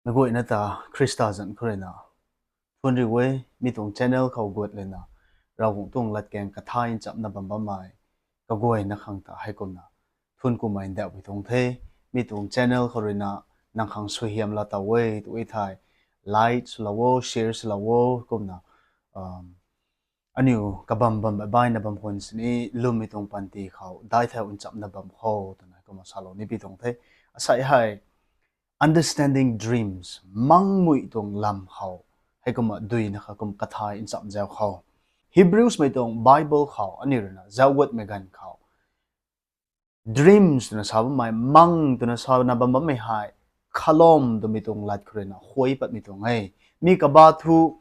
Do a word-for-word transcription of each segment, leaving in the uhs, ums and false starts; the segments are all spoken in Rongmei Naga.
Naguayna ta Khrista zanc khou ruina thun riu e, mi tuang channel khou guat lana Ravguangc tuang latkaeng kathay nchamna bam bammei kaguayna khang ta heikumna thun kumei ndauhpui tuang the. Mi tuang channel khou ruina nang khang suaihiam laa taw e tw e thei, like swlou o, share swlou o, kumna aniu kabam bam baihna bam khwan sini lwmmei tuang panty khou daic thau nchamna bam khou twna kumna salou ni pi tuang the. Asei hei understanding dreams, mangmui tuang lam khou heikumna duina kha kum kathay ncham zau khou, Hebrewsmei tuang Bible khou aniu ruina zauc guatmei ganv khou dreams twna sa bammei, mang twna sana bam bammei hei khalom twmei tuang lat khou ruina khuay patmei tuang e. Mi kaba thu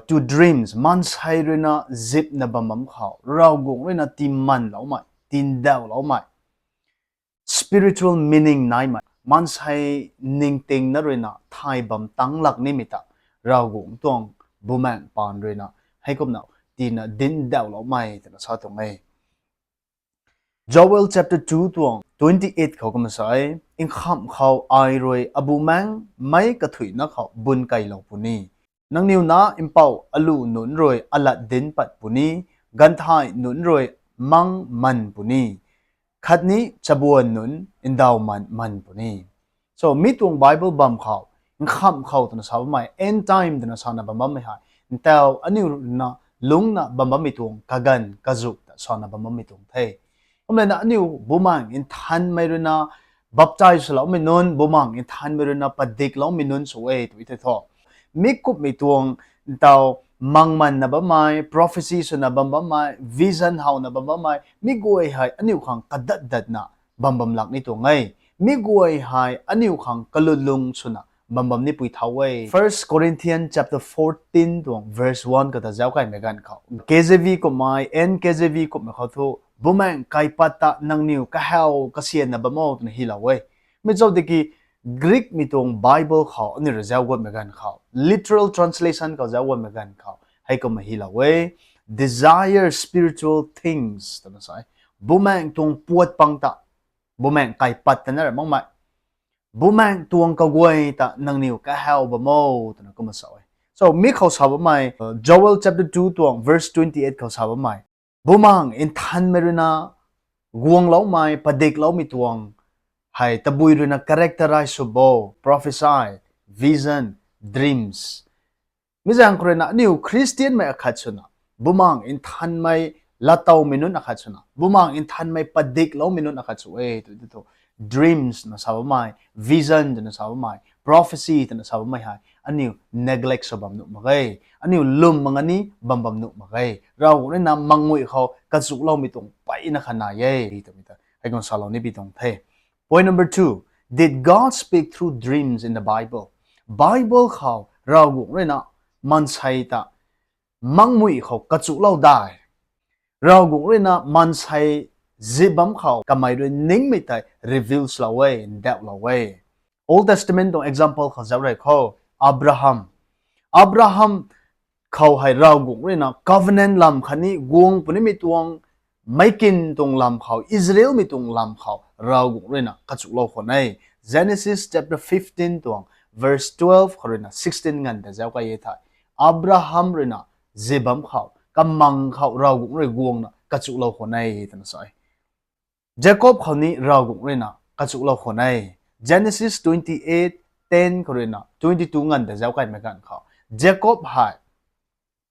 to dreams, maansei ruina zipna bam bam khou Ravguangc ruina timanloumei, tindauhloumei, spiritual meaning naimei, maansei ningtingna ruina thay bam tang lak nimei ta Ravguangc tuang Bumaengh paan ruina heikumna tina dindauhloumei twna sa tuang e. Joel chapter two tuang twenty eight khou kumna sa e, Nkhamh khou ai rui abumaengc meic kathuicna khou bun keylou puni. Nangniw na mpouh aluh nunc rui alat dinc pat puni, ganvthai nunc rui mang man puni, khatni chabuan nunc ndauh man man puni. So mi tuang Bible bam khou, nkhamh khou twna sa bammei, end time twna sana bam bammei hei ntau aniu ruina lungcna bam bammei tuang kaganv kazuk ta sana bam bammei tuang the. Kumlana aniu Bumaengh Nthanmei ruina baptize swloumei nunc, Bumaengh Nthanmei ruina padikloumei nunc sw e tw e the thu, mi kumhmei tuang ntau mang manna bammei, prophecy swna bam bammei, vision howna bam bammei, mi guay hei aniu khang kadat datna bam bam lak ni tuang e. Mi guay hei aniu khang kalunlung swna bam bam nipui thau e. First Corinthians chapter fourteen tuang verse one kata zauc kaimei ganv khou, K J V kumhmei, N K J V kumhmei khou thu, Bumaengh kaipat ta nangniw kahaw kasianna bam o twna hylou e. Mi zauc tiki Greekmei tuang Bible khou aniu rui zauc guatmei ganv khou, literal translation khou zauc guatmei ganv khou heikumna hylou e, desire spiritual things twna sa e. Bumaengh tuang puat pang ta, Bumaengh kaipat ta na ra makmei, Bumaengh tuang kaguay ta nangniw kahaw bam o twna kumna sa e. So mi khou sa bammei, Joel chapter two tuang verse twenty eight khou sa bammei, Bumaengh Nthanmei ruina guangloumei, padikloumei tuang hei tabui ruina characterize sw bo, prophecy, vision, dreams. Mi zaeng khou ruina aniu Khristianmei akhat swna, Bumaengh Nthanmei lattowmei nunc akhat swna, Bumaengh Nthanmei padikloumei nunc akhat sw e tw thu, dreams twna sa bammei, vision twna sa bammei, prophecy twna sa bammei hei aniu neglect sw bam nuh mak ge. Aniu lwm mak ani bam bam nuh mak ge. Ravguangc ruina mangmui khou kachuloumei tuang mpeyna kha nai e twmei ta heikumna salou ni pi tuang the. Point number two, did God speak through dreams in the Bible? Bible khou Ravguangc ruina maansei ta mangmui khou kachulou dai? Ravguangc ruina maansei zip bam khou kamei rui ningmei tei reveal swlou e, ndauhlou e. Old Testament tuang example khou zauc rei khou, Abraham. Abraham khou hei Ravguangc ruina covenant lam khatni guang punimei tuang, meic kin tuang lam khou, Israelmei tuang lam khou Ravguangc ruina kachulou khwan e. Genesis chapter fifteen tuang verse twelve khou ruina sixteen nganv ta zauc kai e thei, Abraham ruina zip bam khou kamang khou Ravguangc rui guangna kachulou khwan e twna sa e. Jacob khou ni Ravguangc ruina kachulou khwan e. Genesis twenty eight ten khou ruina twenty two nganv ta zauc kaimei ganv khou, Jacob hei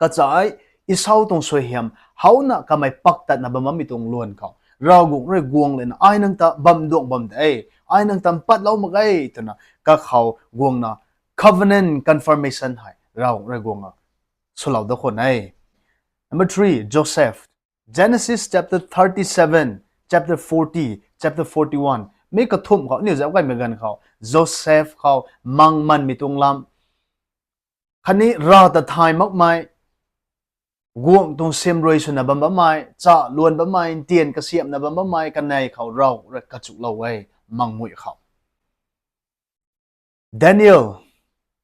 kachai Esau tuang suaihiam howna kamei paktatna bam bammei tuang luan khou Ravguangc rui guang lana, ai nang ta bam duang bam de, ai nang ta mpatlou mak ge twna kakhou guangna covenant confirmation hei Ravguangc rui guangna swlou da khwan e. Number three, Joseph. Genesis chapter thirty seven, chapter forty, chapter forty one, mi kathumh khou aniu zauc kaimei ganv khou Joseph khou mang manmei tuang lam khatni Rav ta thay makmei, guangc tuang siamruai swna bam bammei, cha luan bammei, ntian kasiamhna bam bammei kanei khou Ravguangc rui kachulou e, mangmui khou. Daniel,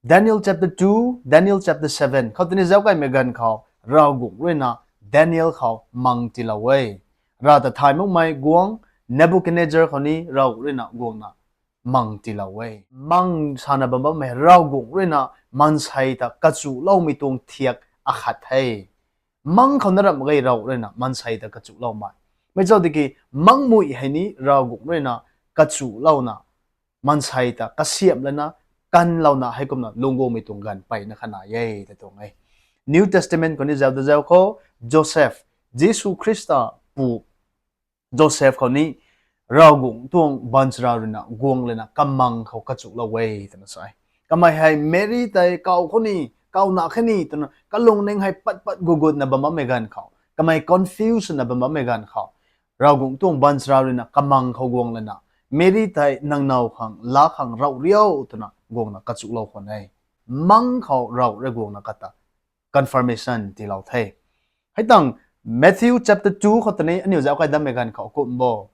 Daniel chapter two, Daniel chapter seven khou tini zauc kaimei ganv khou Ravguangc ruina Daniel khou mang tiilou e. Rav ta thay makmei guang, Nebuchadnezzar khou ni Ravguangc ruina guangna mang tiilou e. Mang sana bam bammei Ravguangc ruina maansei ta kachuloumei tuang thiak akhat the. Mang khou na ramh mak ge Rav ruina maansei ta kachuloumei. Mei zauc tiki mangmui hei ni Ravguangc ruina kachulouna maansei ta kasiamh lana kanlouna heikumna lungc guangmei tuang ganv mpeyna kha nai e ta tuang e. New Testament khou ni zauc da zauc khou Joseph, Jisu Khrista pu Joseph khou ni Ravguangc tuang baanchara ruina guang lana kamang khou kachulou e twna sa e. Kamei hei Mary tei kaw khou ni, kaw na khe ni twna kalungning hei pat pat gugutna bam bammei ganv khou, kamei confusena bam bammei ganv khou, Ravguangc tuang baanchara ruina kamang khou guang lana, Mary tei nang now khang laa khang rav riu twna guangna kachulou khwan e. Mang khou Rav rui guangna kata confirmation tiilou the. Hei tang Matthew chapter two khou tei ni aniu zauc kai dammei ganv khou kum bo,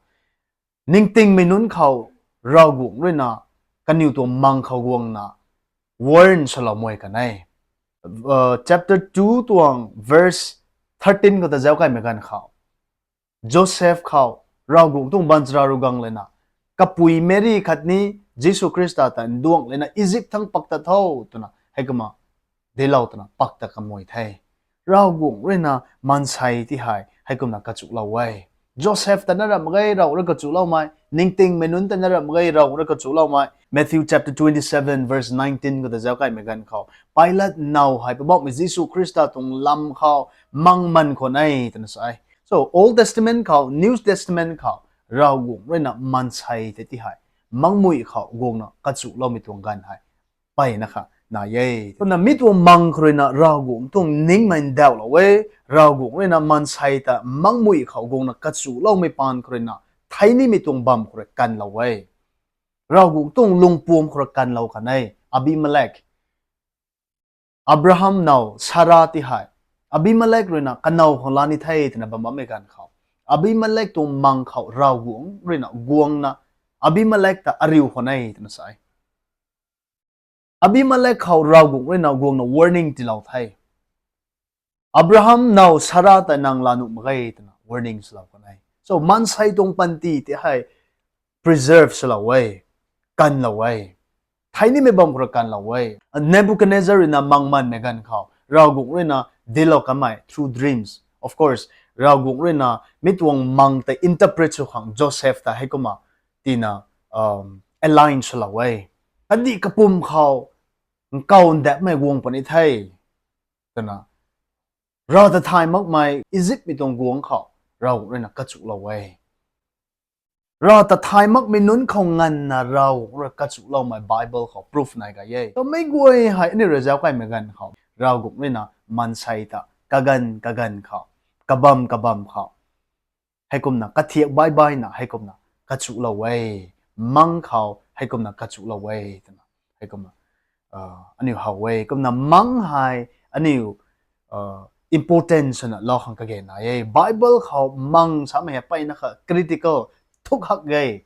ningtingmei nunc khou Ravguangc ruina kaniw tuang mang khou guangna warn swlou mei kan e. Chapter two tuang verse thirteen khou ta zauc kaimei ganv khou, Joseph khou Ravguangc tuang baanchara rui guang lana, kapui Mary khatni Jisu Khrista ta nduang lana Egypt thangc pak ta tho twna heikumna dinclou twna pak ta kamei the. Ravguangc ruina maansei ti hei heikumna kachulou e. Joseph ta na ramh mak ge Rav rui kachuloumei, ningtingmei nunc ta na ramh mak ge Rav rui kachuloumei. Matthew chapter twenty-seven verse nineteen khou ta zauc kaimei ganv khou, Pilate now hei Poubauhmei Jisu Khrista tuang lam khou mang man khwan e twna sa e. So, Old Testament khou, New Testament khou, Ravguangc ruina maansei tei ti hei mangmui khou guangna kachuloumei tuang ganv hei mpeyna kha nai e. Kumna mi tuang mang khou ruina Ravguangc tuang ningmei ndauhlou e. Ravguangc ruina maansei ta mangmui khou guangna kachuloumei paan khou ruina thei nimei tuang bam khou rui kanlou e. Ravguangc tuang lungpuam khou rui kanlou kan e. Abimelech, Abraham now Sarah ti hei, Abimelech ruina kanow khang laa ni the twna bam bammei ganv khou, Abimelech tuang mang khou Ravguangc ruina guangna Abimelech ta ariu khwan e twna sa e. Abimelech khou Ravguangc ruina guangna warning tiilou the. Abraham now Sarah ta nang laa nuh mak ge twna warning swlou kan e. So, maansei tuang panty ti hei preserve swlou e, kanlou e. Thei nimei bam khou rui kanlou e. Nebuchadnezzar ruina mang manmei ganv khou Ravguangc ruina dinclou kanmei through dreams. Of course, Ravguangc ruina mi tuang mang tei interpret sw khang Joseph ta heikumna tina align swlou e. Kandih kapwm khou nkaw ndapmei guang puni the twna, Rav ta thay makmei Egyptmei tuang guangc khou Ravguangc ruina kachulou e. Rav ta thay makmei nunc khou nganvna Ravguangc rui kachuloumei Bible khou proof nai gay e. Kumhmei guay hei aniu rui zauc kaimei ganv khou Ravguangc ruina maansei ta kaganv kaganv khou, kabam kabam khou heikumna kathiak baibaina heikumna kachulou e, mang khou heikumna kachulou e twna heikumna aniu how e. Kumna mang hei aniu important swna lou khang kage nai e. Bible khou mang samei hei mpeyna kha critical, thuk hak ge.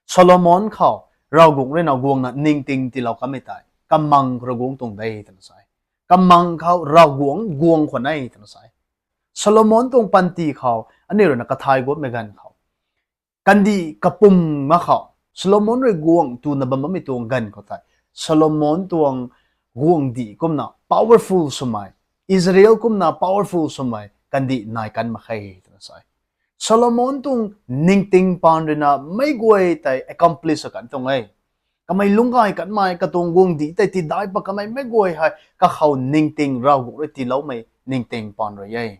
Solomon khou Ravguangc ruina guangna ningting tiilou kanmei tei kamang khou rui guang tuang de twna sa e. Kamang khou Ravguangc guang khwan e twna sa e. Solomon tuang panty khou aniu ruina kathay guangmei ganv khou, kandih kapwm ma khou Solomon rui guang twna bam bammei tuang ganv khou tei, Solomon tuang guangcdic kumna powerful swmei, Israel kumna powerful swmei kandih nai kan mak khe twna sa e. Solomon tuang ningting paan ruina meic guay tei accomplish kan tuang e. Kamei lungc gay kanmei, katuang guangcdic tei tidai pat kanmei meic guay hei kakhou ningting Ravguangc rui tiiloumei ningting paan rui e.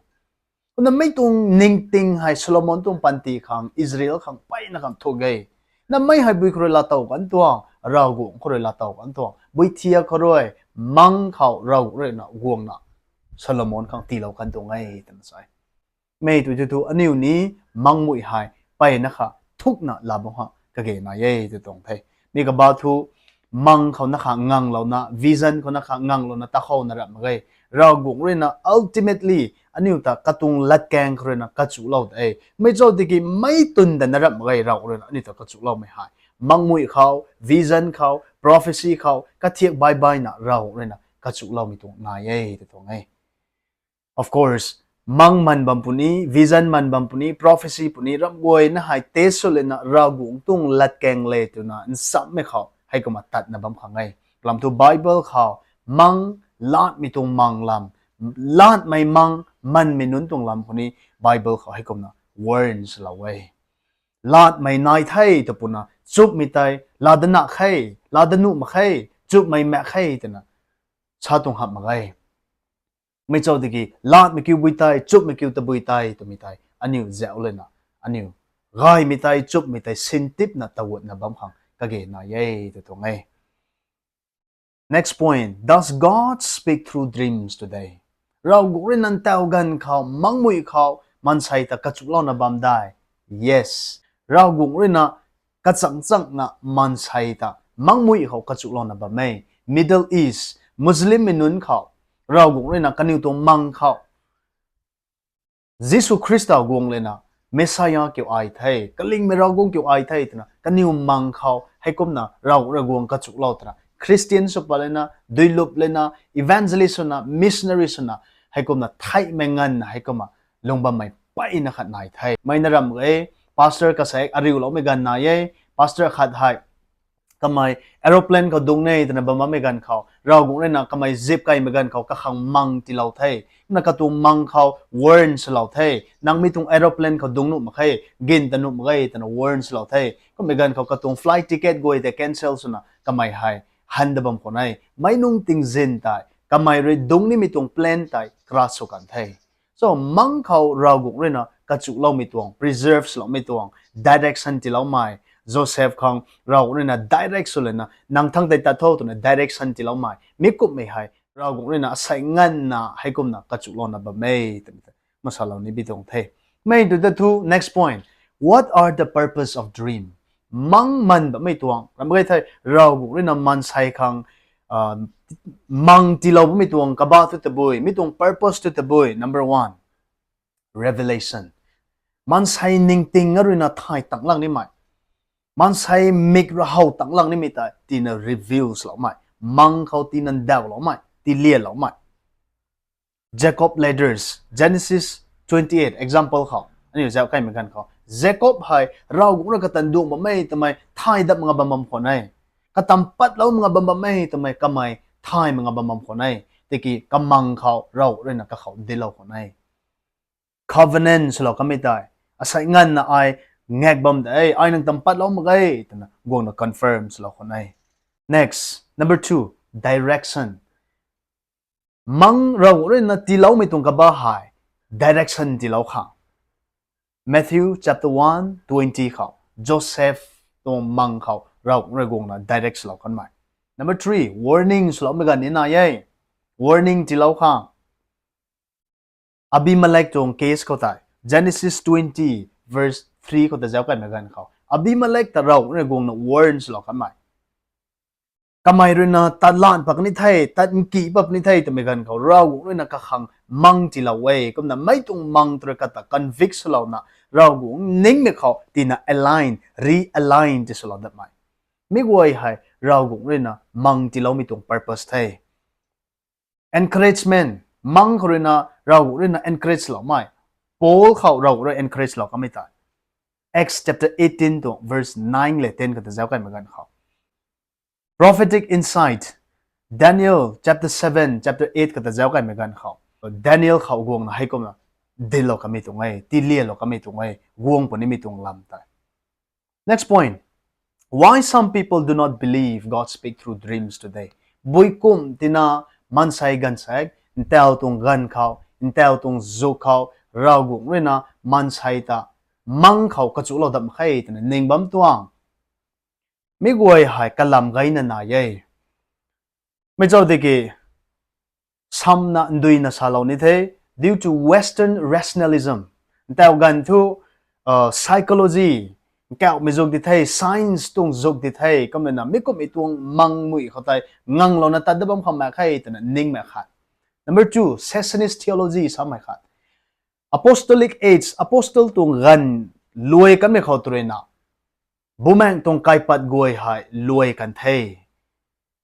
Kumna mei tuang ningting hei Solomon tuang panty khang, Israel khang mpeyna khang thuk e. Na mei hei bui khou rui laatow kan tuang, Ravguangc khou rui laatow kan tuang, bui thiak khou rui, mang khou Ravguangc ruina guangna Solomon khang tiilou kan tuang e twna sa e. Mei tu tu tu aniu ni mangmui hei mpeyna kha thukna laa bam khang kage nai e tw tuang the. Mi kaba thu mang khou na kha nganglouna, vision khou na kha nganglouna ta khou na ramh mak ge. Ravguangc ruina ultimately aniu ta katuang latkaeng khou ruina kachulou de. Mei zauc tiki mei twn ta na ramh mak ge Ravguangc ruina aniu ta kachuloumei hei. Mangmui khou, vision khou, prophecy khou kathiak baibaina Ravguangc ruina kachuloumei tuang nai e tw tuang e. Of course, Mang man bam puni, vision man bam puni, prophecy puni, ramh guayna hei test sw lana Ravguangc tuang latkaeng le twna nsammei khou heikumna tatna bam khang e. Kalam thu Bible khou mang, latmei tuang mang lam, latmei mang, manmei nunc tuang lam khou ni Bible khou heikumna warn swlou e. Latmei nai the tw puna, chupmei tei, lada na khe, lada nuh mak khe, chupmei maek khe twna sa tuang hamh mak ge. Mei chau tiki, latmei kiu bui tei, chupmei kiu tabui tei twmei tei aniu zauc lana, aniu gaymei tei, chupmei tei sintipna tawutna bam khang kage nai e tw tuang e. Next point, does God speak through dreams today? Ravguangc rui nang taw ganv khou, mangmui khou maansei ta kachuklouna bam de? Yes. Ravguangc rui na kachangchangna maansei ta mangmui khou kachuklouna bam e. Middle East, Muslimmei nunc khou, Ravguangc rui na kaniw tuang mang khou Jisu Khrista guang lana, Messiah kiu ai the, kalingmei Ravguangc kiu ai the twna kaniw mang khou heikumna Ravguangc rui guang kachuklou twna Christian sw pat lana, duilup lana, evangelist swna, missionary swna, heikumna theihmei nganvna heikumna lung bammei mpeyna khat nai the. Mei na ramh e, pastor kasaek ariuloumei ganv nai e, pastor khat hei kamei aeroplane khou dung ne twna bam bammei ganv khou, Ravguangc rui na kamei zip kaimei ganv khou kakhang mang tiilou the. Kumna katuang mang khou warn swlou the. Nang mi tuang aeroplane khou dung nuh mak khe, gin ta nuh mak ge twna warn swlou the. Kummei ganv khou katuang flight ticket guay tei cancel swna kamei hei han da bam khwan e. Meic nungc tingzin tei kamei rui dung nimei tuang plane tei crash sw kan the. So, mang khou Ravguangc rui na kachuloumei tuang, preserve swloumei tuang, direction tiiloumei, Joseph khang Ravguangc rui na direct sw lana, nang thangc tei tat tho twna direction tiiloumei, mi kumhmei hei Ravguangc rui na asei nganvna heikumna kachulouna bam e twmei ta masalou ni bi tuang the. Mei tu ta thu, next point. What are the purpose of dream? Mang man bammei tuang, ramh ge thei, Ravguangc rui na maansei khang mang tiilou bammei tuang kabah thu tabui, mi tuang purpose thu tabui, number one, revelation. Maansei ningting a rui na thay tangc lang nimei, maansei mik rahow tangc lang nimei tei tina reveal swloumei, mang khou tina ndauhloumei, tilianloumei. Jacob ladders, Genesis twenty-eight, example khou aniu zauc kaimei ganv khou, Jacob hei Ravguangc rui katan duang bammei twmei thay dat mak nga bam bam khwan e. Katam patlou mak nga bam bammei twmei kamei thay mak nga bam bam khwan e. Tiki kamang khou Ravguangc rui na kakhou dinclou khwan e. Covenant swlou kamei tei, asei nganvna ai ngak bam de, ai nang tam patlou mak ge twna guangna confirm swlou khwan e. Next, number two, direction. Mang Ravguangc rui na tiiloumei tuang kabah hei direction tiilou khang. Matthew chapter one twenty khou, Joseph tuang mang khou Ravguangc rui guangna direct swlou kanmei. Number three, warning swloumei ganv ni nai e. Warning tiilou khang. Abimelech tuang case khou tei, Genesis twenty verse three khou ta zauc kaimei ganv khou, Abimelech ta Ravguangc rui guangna warn swlou kanmei. Kamei rui na tat lan pat ni the, tat nki pat ni the twmei ganv khou Ravguangc rui na kakhang mang tiilou e. Kumna meic tuang mang tu rui kata convict swlouna Ravguangc ningmei khou tina align, realign ti swlou datmei, mi guay hei Ravguangc rui na mang tiiloumei tuang purpose the. Encouragement, mang khou rui na Ravguangc rui na encourage loumei. Paul khou Ravguangc rui encourage lou kamei tei, Acts chapter eighteen tuang verse nine le ten khou ta zauc kaimei ganv khou, prophetic insight, Daniel chapter seven, chapter eight khou ta zauc kaimei ganv khou, Daniel khou guangna heikumna dinclou kamei tuang e, tilianlou kamei tuang e, guang punimei tuang lam tei. Next point. Why some people do not believe God speak through dreams today? Bui kum tina maansei ganv saek, ntau tuang ganv khou, ntau tuang zuk khou, Ravguangc rui na maansei ta mang khou kachuklou dam khe twna ning bam tuang, mi guay hei kalam gayna nai e. Mei chau tiki, samna nduina salou ni the, due to Western rationalism. Ntau ganv thu psychology nkauhmei zuk di the, science tuang zuk di the, kumna mi kumhmei tuang mangmui khou tei nganglouna tat da bam khang mak khe twna ningmei khat. Number two, cessationist theology samei khat. Apostolic age, apostle tuang ganv luai kanmei khou tu rui na, bumaengc tuang kaipat guay hei luai kan the.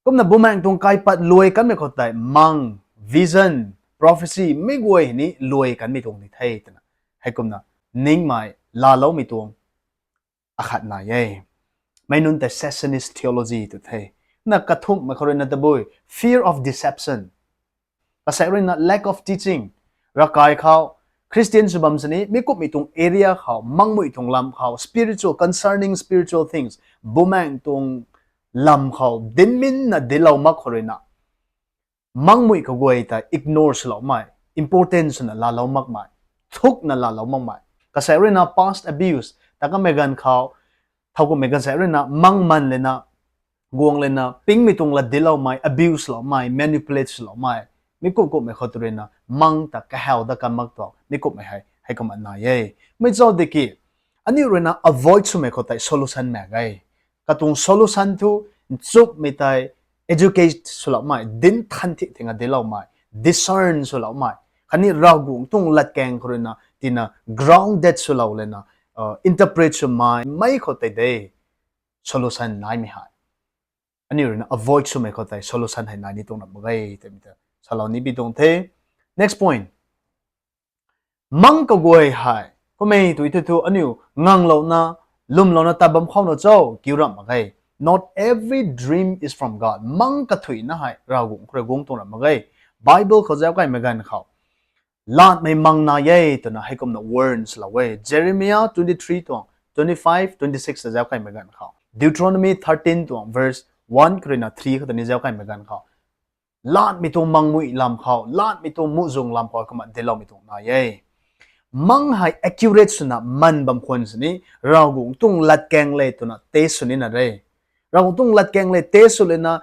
Kumna bumaengc tuang kaipat luai kanmei khou tei mang, vision, prophecy mei guay ni luai kanmei tuang ni the twna, heikumna ningmei laaloumei tuang akhat nai e. Mei nunc tei cessationist theology tw the. Na kathumhmei khou ruina tabui fear of deception, kasek ruina lack of teaching. Ravkai khou Christian sw bam sini mi kumhmei tuang area khou, mangmui tuang lam khou, spiritual, concerning spiritual things, bumaeng tuang lam khou dinminna dinclou mak khou ruina mangmui kaguay ta ignore swloumei, importance swna laalou makmei, thukna laalou makmei, kasek ruina past abuse ta kamei ganv khou, thowkumhmei ganv sei ruina mang man lena, guang lena pingmei tuang lat dincloumei, abuse loumei, manipulate swloumei, mi kum kumhmei khou tw ruina mang ta kahaw dat kan mak tuang, mi kumhmei hei heikumna nai e. Mei zauc diki aniu ruina avoid swmei khou tei solution mak ge. Katuang solution thu nchumhmei tei educate swloumei, dinc than thi thing a dincloumei, discern swloumei, khatni Ravguangc tuang latkaeng khou ruina tina grounded swlou lena, interpret swmei, mei khou tei de solution naimei hei. Aniu ruina avoid swmei khou tei solution hei nai ni tuang ram mak ge twmei ta salou ni bi tuang the. Next point. Mang kaguay hei, kummei tu thu thu aniu nganglouna, lwmlouna tat bam khou na cho kiu ram mak ge. Not every dream is from God. Mang kathuina hei Ravguangc khou rui guang tuang ram mak ge. Bible khou zauc kaimei ganv khou, latmei mang nai e twna heikumna warn swlou e. Jeremiah twenty-three tuang twenty-five, twenty-six ta zauc kaimei ganv khou, Deuteronomy thirteen tuang verse one khou ruina three khou ta ni zauc kaimei ganv khou, latmei tuang mangmui lam khou, latmei tuang muhzwng lam khou kumna dincloumei tuang nai e. Mang hei accurate swna man bam khwan sini, Ravguangc tuang latkaeng le twna test sw nina re. Ravguangc tuang latkaeng le test sw lena,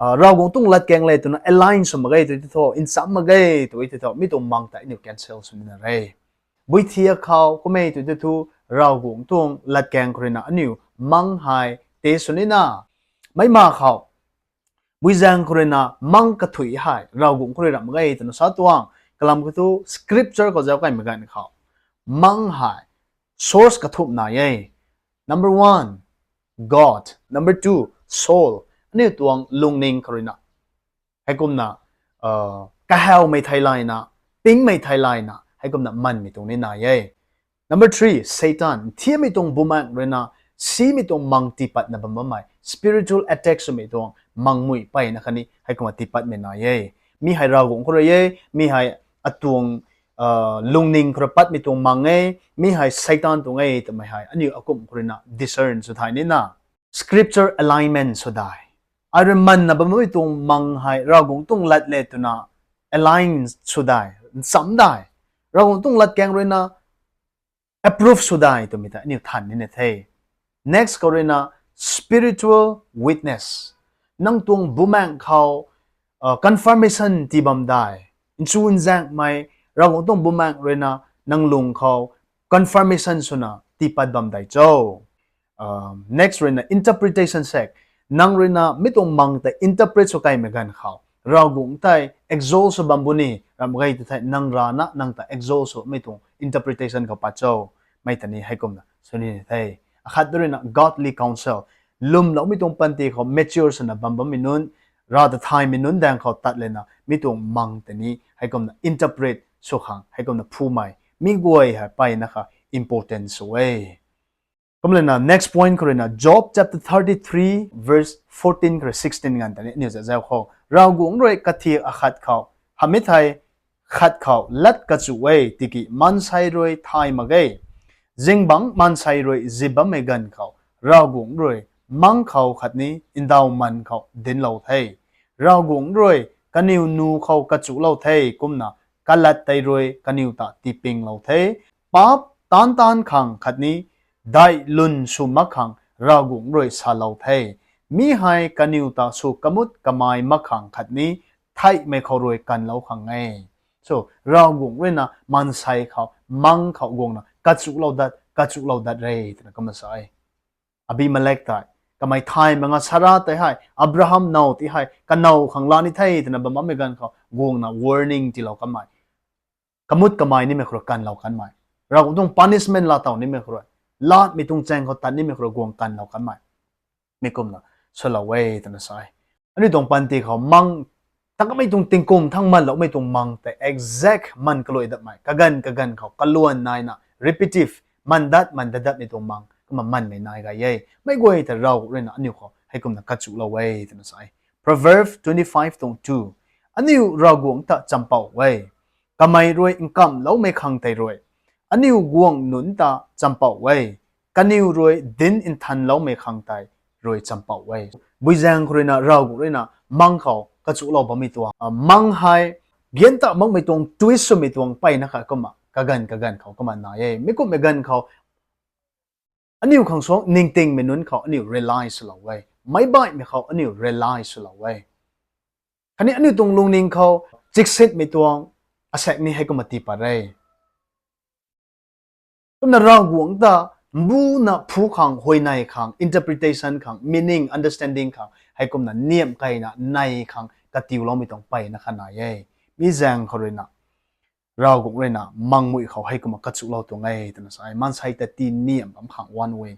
Ravguangc tuang latkaeng le twna align sw mak ge tu thu, ncham mak ge tu thu, mi tuang mang tei aniu cancel sw nina re. Bui thiak khou kummei tu thu, Ravguangc tuang latkaeng khou ruina aniu mang hei test sw nina, mei ma khou, bui zaeng khou ruina mang kathui hei Ravguangc khou rui ram mak ge twna sa tuang, kalam khou thu scripture khou zauc kaimei ganv khou, mang hei source kathumh nai e. Number one, God. Number two, soul. Aniu tuang lungning khou ruina heikumna kahawmei theilayna, pingmei theilayna heikumna manmei tuang ni nai e. Number three, Satan. Nthiammei tuang bumaeng ruina simei tuang mang tiipatna bam bammei, spiritual attack swmei tuang mangmui peyna khatni heikumna tiipatmei nai e. Mi hei Ravguangc khou rui e, mi hei atuang lungning khou rui patmei tuang mang e, mi hei Satan tuang e twmei hei aniu akumh khou ruina discern sw thay nina, scripture alignment sw dai. Ai rui manna bammei tuang mang hei Ravguangc tuang lat le twna align sw dai, ncham dai, Ravguangc tuang latkaeng ruina approve sw dai twmei ta aniu than nina the. Next khou ruina spiritual witness. Nang tuang bumaeng khou confirmation tii bam dai. Nchunzaenghmei Ravguangc tuang bumaeng ruina nang lung khou confirmation swna tiipat bam dai cho. Next ruina interpretation sek. Nang ruina mi tuang mang tei interpret sw kaimei ganv khou, Ravguangc tei exalt sw bam bu ni ram mak ge tu thei, nang rana nang ta exalt swmei tuang interpretation khou pat cho. Mei ta ni heikumna sw nina the. Akhat ruina godly counsel. Lwmloumei tuang panty khou mature swna bam bammei nunc, Rav ta thaymei nunc daeng khou tat lena mi tuang mang tei ni heikumna interpret sw khang heikumna phumei, mi guay hei peyna kha important sw e. Kum lena next point khou ruina Job chapter thirty-three verse fourteen khou rui sixteen nganv ta ni aniu zauc khou, Ravguangc rui kathiak akhat khou hamh e thei, khat khou lat kachu e, tiki maansei rui thay mak ge. Zingbangc maansei rui zip bammei ganv khou Ravguangc rui mang khou khatni ndauhman khou dinclou the. Ravguangc rui kaniw nu khou kachuclou the, kumna kalat tei rui kaniw ta tiipinglou the. Paap taanc taanc khang khatni daih lun sw mak khang Ravguangc rui salou the. Mi hei kaniw ta sw kamut kamei mak khang khatni theihmei khou rui kanlou khang e. So Ravguangc ruina maansei khou mang khou guangna kachuclou dat, kachuclou dat re twna kumna sa e. Abimelek tei, kamei thay mak nga Sara tei hei, Abraham now ti hei kanow khang laa ni the twna bam bammei ganv khou guangna warning tiilou kanmei, kamut kamei nimei khou rui kanlou kanmei, Ravguangc tuang punishment laatow nimei khou rui, latmei tuang chaeng khou tat nimei khou rui guang kanlou kanmei, mi kumna swlou e twna sa e. Aniu tuang panty khou mang Takamei tuang tingkum thangc manloumei tuang mang tei exact man kaluai datmei, kaganv kaganv khou kaluan naina repetitive, man dat man dat datmei tuang mang kumna manmei nai gay e. Meic guay ta Ravguangc ruina aniu khou heikumna kachulou e twna sa e. Proverb twenty-five tuang two, aniu Ravguangc ta champouh e, kamei rui nkamloumei khang tei rui. Aniu guangc nunc ta champouh e, kaniw rui dinc nthanloumei khang tei rui champouh e. Buizaeng khou ruina Ravguangc ruina mang khou kachulou bammei tuang, mang hei gianc ta makmei tuang twist swmei tuang mpeyna kha kumna kaganv kaganv khou kumna nai e. Mi kumhmei ganv khou aniu khang suang ningtingmei nunc khou aniu rely swlou e, meic baihmei khou aniu rely swlou e. Khatni aniu tuang lungning khou chiksinmei tuang asaekc ni heikumna tii pat e. Kumna Ravguangc ta mbuna phu khang, huayney khang, interpretation khang, meaning, understanding khang heikumna niamh keyna nei khang katiuloumei tuang mpeyna kha nai e. Mi zaeng khou ruina Ravguangc ruina mangmui khou heikumna kachulou tuang e twna sa e. Maansei ta tii niamh bam khang one way,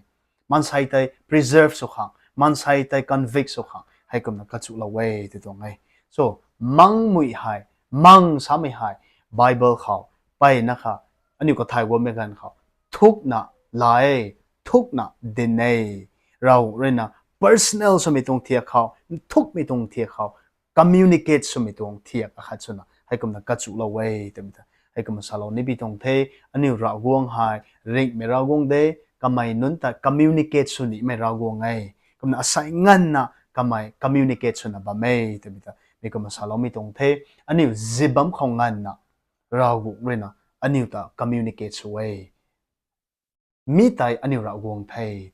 maansei tei preserve sw khang, maansei tei convict sw khang heikumna kachulou e tw tuang e. So, mangmui hei, mang samei hei Bible khou mpeyna kha aniu kathay guangmei ganv khou thukna la e, thukna din e. Ravguangc ruina personal swmei tuang thiak khou, nthukmei tuang thiak khou communicate swmei tuang thiak akhat swna heikumna kachulou e twmei ta heikumna salou nipi tuang the. Aniu Ravguangc hei ringhmei Ravguangc de, kamei nunc ta communicate sw nimei Ravguangc e. Kumna asei nganvna kamei communicate swna bam e twmei ta mi kumna saloumei tuang the. Aniu zip bam khou nganvna Ravguangc ruina aniu ta communicate sw e. Mi tei aniu Ravguangc the